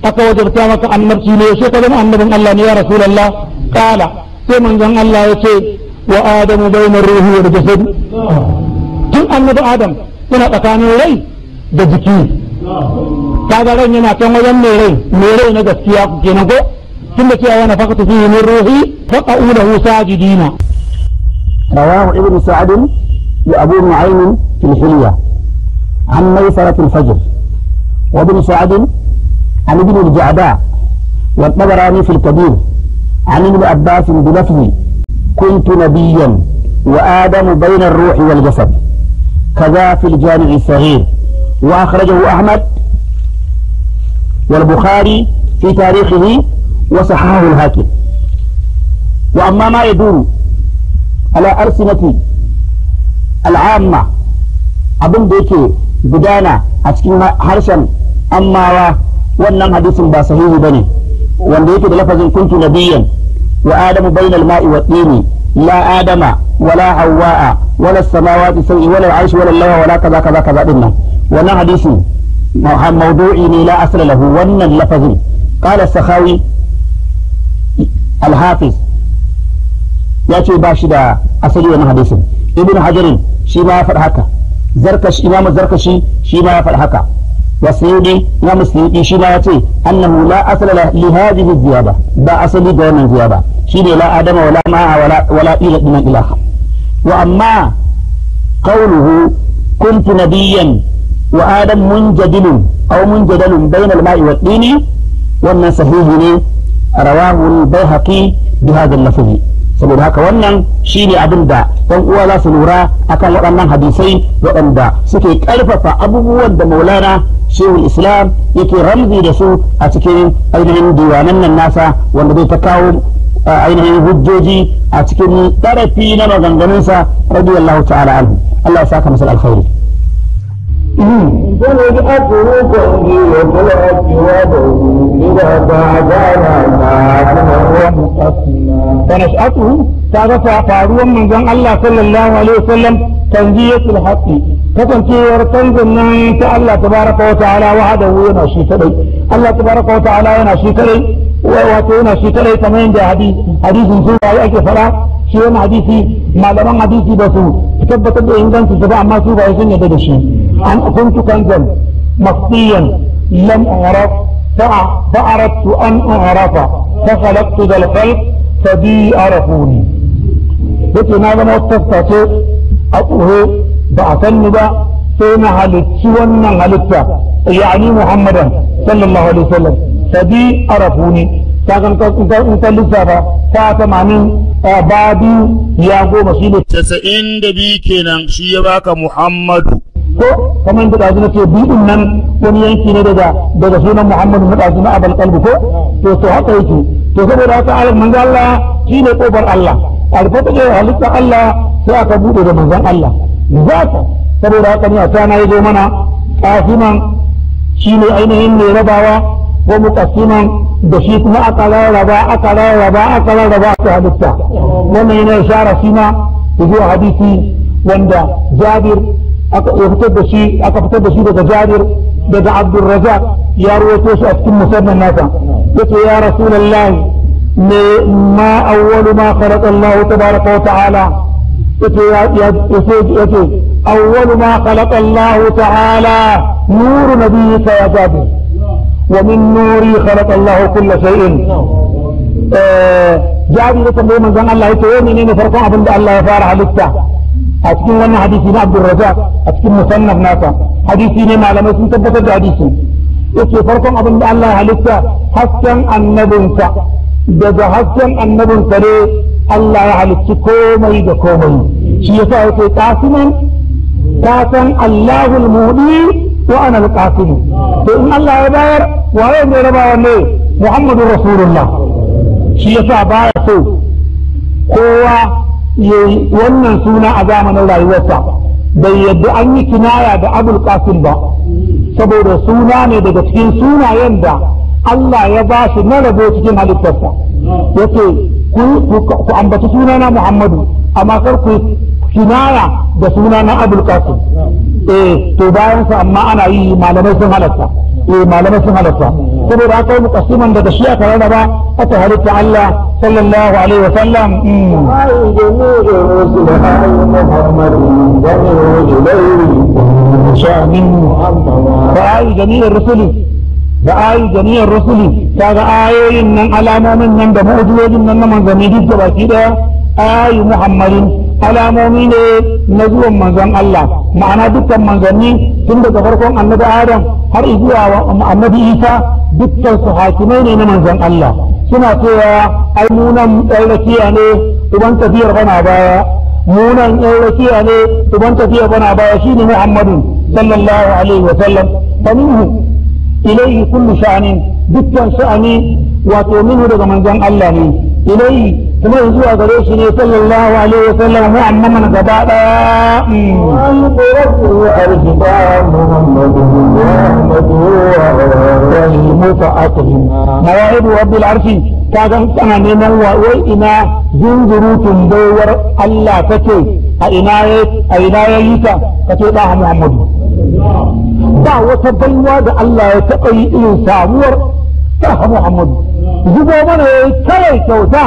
aka wajabta maka annabci ne? Yaushe ka zama annabin Allah ne, ya rasulullah? Qala, sai manzon Allah ya ce: wa adamu bainar ruhi wal jasad. Tun annabi Adam yana tsakanin rai da jiki. Kaga ran yana can wajen mai rai na gaskiya kenan ko, tunda cewa wa nafaktu fihi min ruhi faqa'u lahu sajidina. رواه ابن سعد وأبو نعيم في الحلية عن ميسرة الفجر، وابن سعد عن ابن الجعداء، والطبراني في الكبير عن ابن عباس بلفظ: كنت نبيا وآدم بين الروح والجسد، كذا في الجامع الصغير. وأخرجه أحمد والبخاري في تاريخه وصححه الحاكم. وأما ما يدور على ألسنة العامة، abin da yake gudana a cikin harshen ammawa, wannan hadisin ba sahihi bane, wanda yake da lafazin kuntu nabiyyan wa adamu bainal ma'i wa tini, la adama wala hawa'a wala samawati sab'i wala al'arsh wala lawa wala kaza kaza kaza din nan. Wannan hadisin mawdu'i ne, la asla lahu wannan lafazin. Qala Sakhawi al-Hafiz, ya ce ba shi da asali wannan hadisin. Ibn Hajarin shi ma ya faɗi haka. Zarkashi, Imamu Zarkashi shi ma ya faɗi haka. Wasiyudi na Musyudi shi ma yace annahu la asla li hadhihi ziyada, ba asali ga wannan ziyada shine la adama wala ma'a wala ila dinan ilaha. Wa amma qawluhu kuntu nabiyyan wa adam munjadilun aw munjadalun bayna al-ma'i wad-dini, wannan sahihi ne, rawahu al-Baihaqi bi hadha al-lafz. Saboda haka wannan shine abin da ɗan uwa za su lura akan waɗannan hadisai waɗanda suke ƙarfafa abubuwan da Maulana Shehul Islam yake ramzi da su a cikin ainihin diwanan nan nasa, wanda zai ta kawo ainihin hujjoji a cikin tarafi na maganganunsa radiyallahu ta'ala anhu. Allah ya saka masa alkhairi. فنشأته تعرف فاروان من زن الله صلى الله عليه وسلم تنزية الحق kasancewar canzin nan ta Allah tabaraka wa ta'ala wahdahu yana shi kadai, Allah tabaraka wa ta'ala yana shi kadai, wato yana shi kadai kamar yadda hadisin sun rayu ake fara shi. Wani hadisi malaman hadisi ba su tabbatar da inganci ba, amma su ba sun yarda da shi. An kuntu kanzan mafdiyan lam a'raf fa'aradtu an a'rafa fa khalaqtu dal khalq fa bi arafuni. Yace na zama wata taskace a tsoho ba a sanni ba, sai na halicci wannan halitta, yani Muhammadan sallallahu alaihi wasallam, fa bi arafuni. Kagan in ka lissafa ta 80 ba biyu ya goma shi ne 92 kenan, shi ya baka Muhammadu. Ko kamar da ɗazu na ce biɗin nan wani yanki ne daga sunan Muhammadu na ɗazu na abal kalbu ko to haka yake. To saboda haka manzo Allah shine kofar Allah, alfata ce halitta Allah sai aka bude da manzon Allah zaka. Saboda haka ne a tana ya zo mana kasiman shine ainihin mai rabawa, ko muqassiman da shi kuma aka rarraba aka rarraba aka rarraba aka halitta. Wannan yana ishara shi ma zuwa hadisi wanda Jabir aka fitar da shi, aka fitar da shi daga Jabir daga Abdurrazzaq, ya rawaito shi a cikin musamman nasa. Yace ya Rasulullah, me ma awwalu ma khalaqa Allah tabaraka wa ta'ala? Yace yace awwalu ma khalaqa Allah ta'ala nuru nabiyyika ya Jabir, wa min nuri khalaqa Allah kull shay'in. Jabir ya tambaye manzon Allah yace wai menene farkon abin da Allah ya fara halitta? A cikin wannan hadisi na Abdurrazzaq a cikin musannaf nasa, hadisi ne malamai sun tabbatar da hadisi. Yace farkon abin da Allah ya halitta hasken annabinsa, daga hasken annabinsa ne Allah ya halicci komai da komai. Shi yasa yake qasiman, ka san Allahul mudi wa ana al-qasim. To in Allah ya bayar waye ne rabawa ne? Muhammadur Rasulullah. Shi yasa baya so kowa yayi wannan suna a zamanin rayuwarsa, bai yadda an yi kinaya da Abul Qasim ba, saboda suna ne daga cikin sunayen da Allah ya ba shi na rabo cikin halittarsa. Yace ku ambaci sunana Muhammadu, amma kar ku kinaya da sunana Abul Qasim. To bayan sa amma ana yi, malamai sun halatta. Malamai sun halatta. Saboda haka muqassiman daga shi aka rarraba aka halitta Allah sallallahu alaihi wa sallam. Ra'ayi jami'in rusuli, ra'ayi jami'in rusuli, kaga ayoyin nan alamomin nan da mu'jizojin nan na manzanni duk da baki daya ayi Muhammadin alamomi ne na zuwan manzon Allah. Ma'ana dukkan manzanni tun daga farkon annabi Adam har zuwa annabi Isa dukkan su hakimai ne na manzon Allah. Suna cewa ai munan ɗan rakiya ne uban tafiyar bana baya, munan ɗan rakiya ne uban tafiyar bana baya shine Muhammadu sallallahu alaihi wa sallam. Fa minhu ilayhi kullu sha'anin, dukkan sha'ani wato minhu daga manzon Allah ne, ilayhi kuma zuwa gare shi ne sallallahu alaihi wa sallam mu'amman gaba daya. Mawahibu rabbil arshi, kaga ana neman wai ina zunzurutun baiwar Allah take, a ina ya yi ta, kace da Muhammadu. Ba wata baiwa da Allah ya taɓa yi irin samuwar ta Muhammadu. Zubo mana yayi kawai kyauta,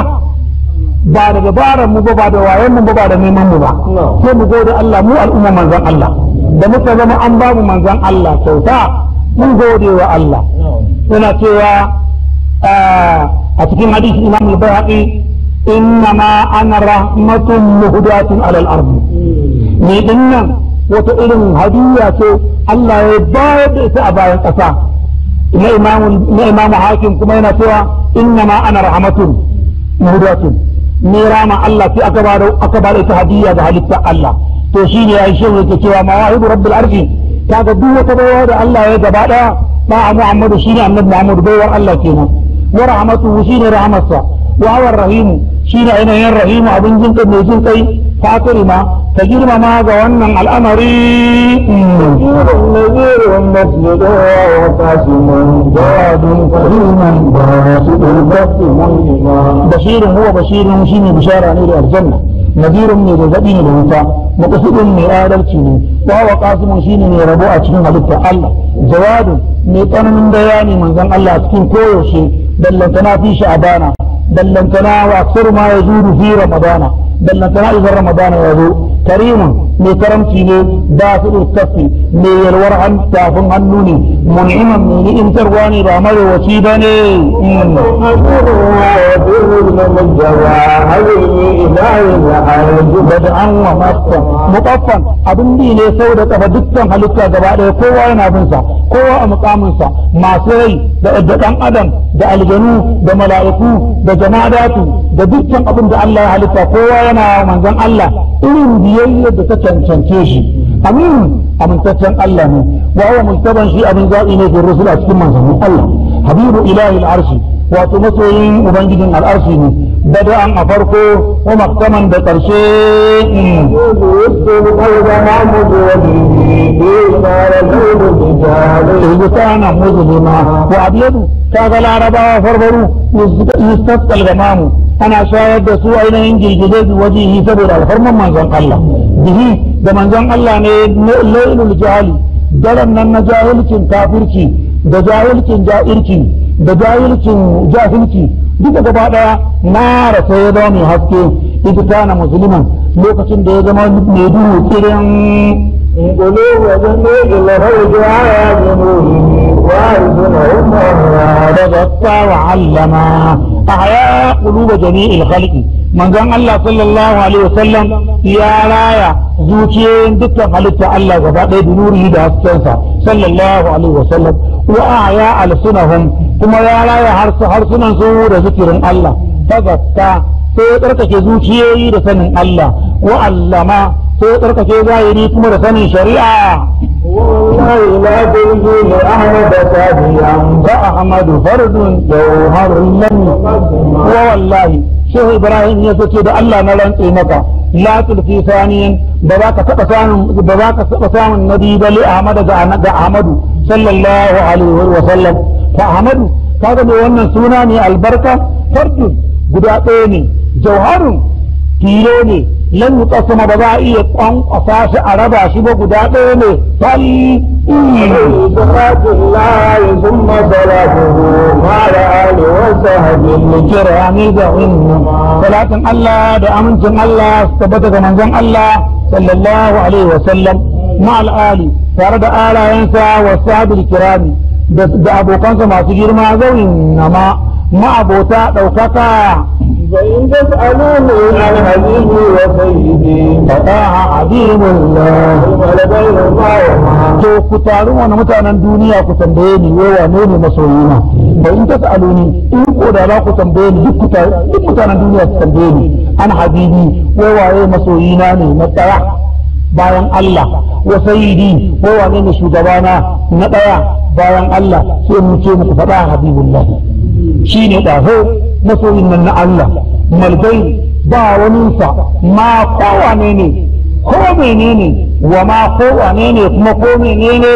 ba da dabaran mu ba, ba da wayan mu ba, ba da neman mu ba. Sai mu gode Allah mu al'umma manzon Allah da muka zama an ba mu manzon Allah kyauta. Mun gode wa Allah. Yana cewa a cikin hadisi Imam al-Bayhaqi, innama ana rahmatun muhdatun ala al-ard. Ni dinnan wata irin hadiya ce Allah ya bayar da ita a bayan ƙasa. Na Imamu Hakim kuma yana cewa innama ana rahmatun muhdatun, ni rama Allah ce aka ba da ita hadiya ga halitta Allah. To shine yayin shehu yake cewa mawahibu rabbil arshi, kaga duk wata baiwa da Allah ya gaba daya ba Muhammadu shine annabi Muhammadu, baiwar Allah kenan. Wa rahmatuhu shine rahmatsa, wa huwa rahimu shine ainihin rahimu, abin jin kai, mai jin kai. Fatirima ka girmama ga wannan al'amari. نذير مسجد وقاسم جواد كريم باسط الكف منعما. Bashirin huwa bashirin shine bishara ne da aljanna, nadirun mai gargaɗi ne da wuta, muqsidun mai adalci ne, wa huwa qasimun shine mai rabo a cikin halitta Allah, jawadun mai tsananin bayani manzon Allah a cikin koyaushe, ballantana fi sha'bana, ballantana wa aksar ma yazudu fi ramadana, ballantana idan ramadana ya zo. Karimun mai karamci ne, basidul kaffi mai yalwar tafin hannu ne, mun'iman mai ni'imtarwa ne, ba marowaci ba ne. Bada'an wa masta muqaffan abin bi ne sau da kafa, dukkan halitta gaba ɗaya kowa yana bin sa, kowa a mukamin sa, masu rai da ɗan adam da aljanu da mala'iku da jama'atu da dukkan abin da Allah ya halitta, kowa yana manzon Allah irin biyayyar da ta cancance shi. Amin, amintaccen Allah ne, wa huwa muntaban shi abin zaɓi ne fi rusul a cikin manzannin Allah. Habibu ilahi al'arshi, wato masoyin ubangijin al'arshi ne, bada'an a farko wa maktaman da ƙarshe. Kana muzlima wa abyadu, kaga larabawa farfaru yustasqal gamamu, ana shayar da su ainihin girgije bi wajihi saboda alfarman manzon Allah. Bihi da manzon Allah ne lailul jahili, daren nan na jahilcin kafirci da jahilcin ja'irci da jahilcin jahilci duka gaba daya na rasa ya zama mai haske, ita kana musulman lokacin da ya zama mai duhu kirin. قلوب جميع الهوج على جنوبه وارزقهم رزقا وعلما أحيا قلوب جميع الخلق. manzon Allah sallallahu alaihi wasallam ya raya zuciyoyin dukkan halitta Allah gaba ɗaya da nurihi da haskensa sallallahu alaihi wasallam, wa ahya alsunahum kuma ya raya harsunan su da zikirin Allah. Fazakka sai ya tsarkake zuciyoyi da sanin Allah, wa allama sai ya tsarkake zahiri kuma da sanin shari'a. والله لا ترجو لأحمد ساديا fa ahmadu fardun jawharun lam wa wallahi shehu ibrahim ya ce da Allah na rantse maka la tulfi saniyan, ba za ka taba samun ba za ka taba samun nabi ba li ahmad ga ahmadu sallallahu alaihi wa sallam. Fa ahmadu kaga mai wannan suna ne albarka, fardun guda ɗaya ne, jauharun tilo ne, lan yuqassama ba za a iya kwankwasa shi a raba shi ba, guda ɗaya ne fal. صلاة الله ثم صلاته مع الآل وصحبه kirami da inna salatin Allah da amincin Allah su tabbata ga manzon Allah sallallahu alaihi wa sallam, ma al'ali tare da alayensa wa sahabil kirami da abokansa masu girma, zaunin nama ma'abota ɗaukaka. فإن تسألوني عن حبيبي وسيدي فطاha azimullah فلديهما وما to ku taru wani mutanen duniya ku tambaye ni wai wane ne masoyina. Ba in tasaluni, in ko da za ku tambaye ni duk ku taru duk mutanen duniya su tambaye ni an habibi wai waye masoyina ne na tsaya bayan Allah, wa sayyidi wai wane ne shugabana na ɗaya bayan Allah, sai mu ce muku faɗa habibullah shine ɗaho masoyin nan na Allah malgai ba waninsa ma kowane ne ko menene wa ma kowane ne kuma ko menene.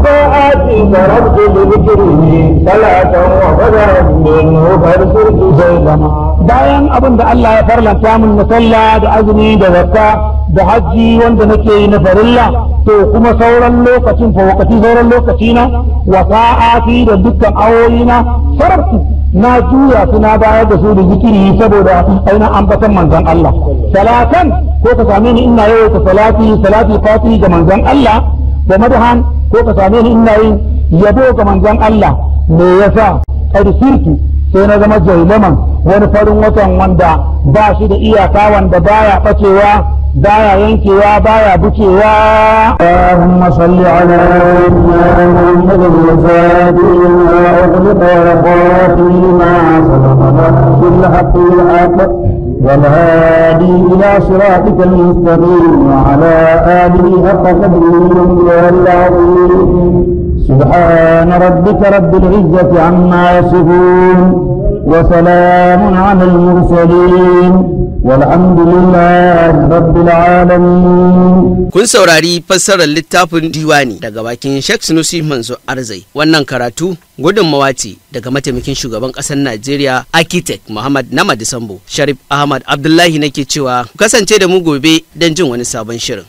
طاعتي ضربت لذكره صلاة وفجرا منه فارسلت Zai zama bayan abin da Allah ya farlanta min na sallah da azumi da zakka da hajji wanda nake yi na farilla, to kuma sauran lokacin fa wakati sauran lokaci na wa sa'ati da dukkan awoyi na sararku na juya su na bayar da su da zikiri saboda ainihin ambatan manzon Allah. Salatan ko ka same ni ina yawaita salati salati fati ga manzon Allah, wa madhan Ko ka same ni ina yin yabo ga manzon Allah. Me yasa? Sirtu, sai na zama jailaman, wani farin watan wanda ba shi da iyaka, wanda baya bacewa, baya yankewa, baya bucewa. اللهم صل على سيدنا محمد الفاتح لما أغلق والخاتم لما سبق ناصر الحق بالحق والهادي إلى صراطك المستقيم وعلى آله حق قدره ومقداره العظيم. سبحان ربك رب العزة عما يصفون وسلام على المرسلين والحمد لله رب العالمين. Kun saurari fassarar littafin Diwani daga bakin Sheikh Sunusi Manzo Arzai. Wannan karatu gudunmawa ce daga mataimakin shugaban ƙasar Najeriya, Architect Muhammad Namadi Sambo. Sharif Ahmad Abdullahi nake cewa ku kasance da mu gobe don jin wani sabon shirin.